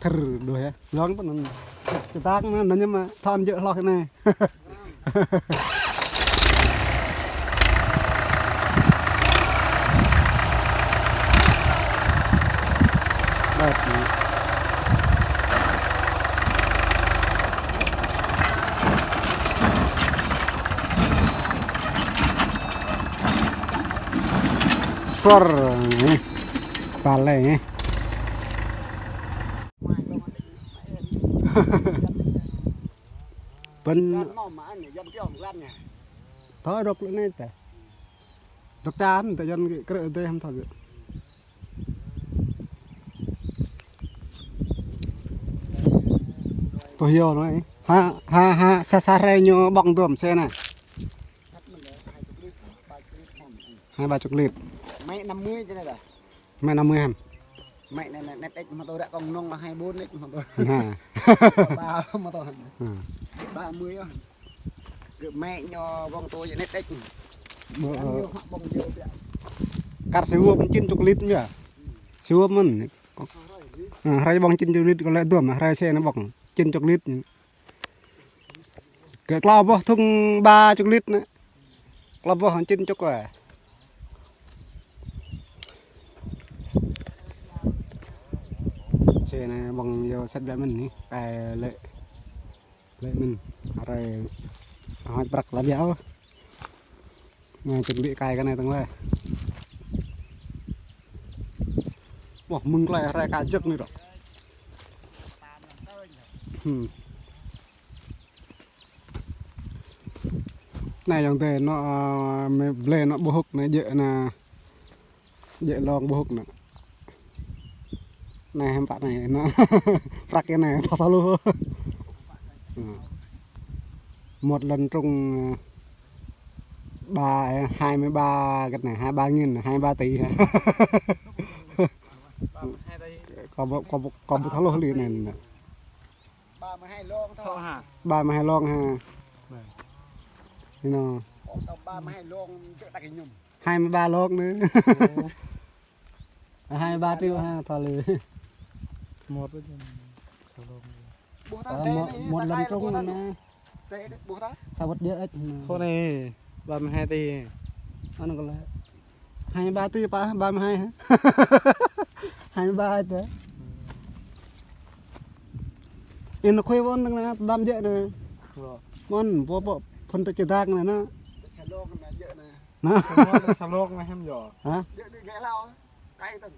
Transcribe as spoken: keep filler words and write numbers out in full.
Thâo đôč hă. Lŏng pơ anŭn. Čơdăk anŭn, anŭn ñu mă thâo jơ̆ hloh anai. Đơ̆t. Kor, nih. Pale, nih. Bơ̆n. Thâo rŏk lĕ anai ta. Rŏk čan ta Yuan kơ krư̆ dêh hăm thâo gơ̆. Tui yơh anai. Ha, ha, ha, sa sa hrơi ñu ƀơ̆ng dôm xe anai. Hai ba chục lít. Mẹ năm mươi chứ này dah. Mẹ năm mươi hăm. Mẹ này, này, net ích mô tô ră kông nông là hai bốn lít mô tô. Ha. Ba mô tô hăm. Ha. Ba mươi á. Gơ̆ mẹ ñu ƀơ̆ng tô net ích. Bơ, ăn ơ. Ñu hŏk ƀơ̆ng dơ̆ biă. Kar siu ƀơ̆ng chín chục lít mơ̆n yơh. Siu ƀơ̆ng mơ̆n. Ha, hrơi ƀơ̆ng chín chục lít kơ lĕ dôm, hrơi xe anai ƀơ̆ng chín chục lít. Kơ klâo boh thŭng ba chục lít anai. Klâo boh hăng chín chục ah. Xe anai ƀơ̆ng yơh sĕt biă mơ̆n nih. Ai lĕ, lĕ mơ̆n. Hrơi hơ̆t prăk lă biă ôh. Anai chuẩn bị cài cái này tơ̆ng lĕ. Wah, mơ̆ng klai rai kajăk anai dŏ. Hmm. Anai yŏng tê anŏ, ơ, mơ̆ blơi anŏ ƀu hŭk anai jơ̆ anai. Jơ̆ lŏng ƀu hŭk anai. Anai hăm pă anai anŏ. Prăk anai thâo thâo lu. Hmm. Một lon trung, ơ, ba, hai mươi ba, cái này, hai ba nghìn, hai ba tỷ hả? Kâo ƀu, kâo ƀu, kâo ƀu thâo lu li anai. Ba mươi hai lon thôi. Ba mươi hai lon ha. Anai. Kâo tơ̆ ba mươi hai lon, tơ̆ ta kơ ñu. Hai mươi ba lon anai. Ồ. Hai mươi ba triệu ha, thâo lu. Một với sao lon. Ƀuh ta, ơ, tê một, anai, một ta lon khai trung ƀuh ta anai. Tê ƀuh ta. Sao ƀuh djơ̆ ĕč anai. Thôi anai, ba mươi hai tỷ. Anŭn kơ lĕ. Hai mươi ba tỷ pă, ba mươi hai hă? Hai mươi ba ĕč hă? Ih, anŭn khuê ƀôn anŭn anai, đam djơ̆ anai. Ƀuh. Ƀôn, ƀuh, ƀuh, phun tơ̆ čơdăk anai, anai. Sa lon anai djơ̆ anai. Anai. Sa lon anai hăm yơh. Hă? Djơ̆ anai gơ̆ lao. Cài tơ̆ng.